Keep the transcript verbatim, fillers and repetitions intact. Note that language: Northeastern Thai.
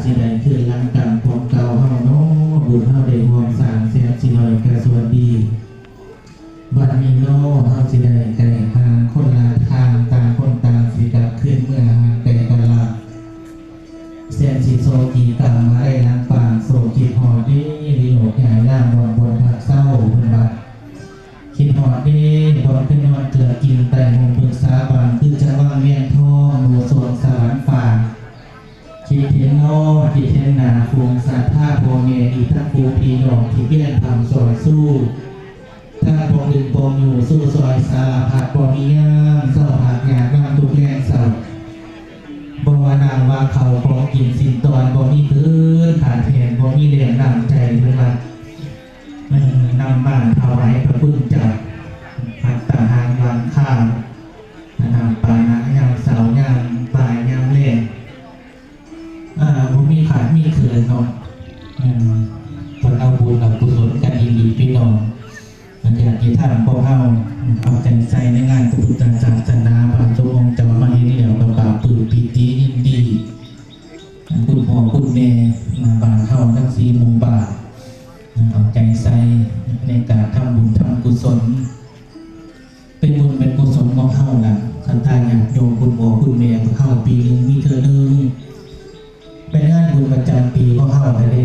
สิได้คืนหลังกรรมของเก่าเฮาเนาะ บุญเฮาได้ร่วมสร้างแสนสิน้อยก็ส่วนดี บัดนี้เนาะ เฮาสิได้ไกลห่างคนละทาง ต่างคนต่างสิกลับคืนเมือ ห่างไกลกันละ แสนสิโศกกีกรรมมาได้หลังปาง โศกคิดฮอดเด้ วิโรจน์ย้ายล่างบ่อนบนพักเศร้า เพิ่นว่า คิดฮอดเด้ บ่อนคือนอนเกลือกิน ใต้ห่มปรึกษาบาง คือจังหวังเวียงทอง หมู่สวงสวรรค์ป่า คิดเห็นน้อง คิดเห็นหน้าฝูงศรัทธาพ่อแม่ อีกทั้งผู้พี่น้องที่เวียนทำซอยสู้ ทั้งปองดึงปองอยู่สู้ซอยสารพัด บ่มียามเศร้า หากอยากนำทุกแรงเศร้า บ่ว่าน้ำว่าเขาวของกินสิ้นตอน บ่มีคืนขาดแคลน บ่มีแรงน้ำใจเพิ่นว่า เออนำบ้านถวายพระคุณเจ้า พัตตาหารหลังคา น้ำปานะยามเช้ายามบ่ายยามแลง อ่า บ่มีขาดมีเขินเนาะ อืม เพิ่นเอาบุญเอากุศลกันอีหลีพี่น้อง ญาติธรรมพวกเฮา เอาใจใส่ในงานพระพุทธศาสนา พระสงฆ์องค์เจ้ามาเห็นแล้วก็ปลาบปลื้มปีติยินดี คุณพ่อคุณแม่ บ้านเฮาทั้งสี่หมู่บ้าน เอาใจใส่ในการทำบุญทำกุศล เป็นบุญเป็นกุศลของเฮาล่ะ คันถ้าญาติโยมคุณพ่อคุณแม่เฮาปีหนึ่งมีเทื่อหนึ่ง เป็นงานบุญประจำปีของเฮาล่ะเด้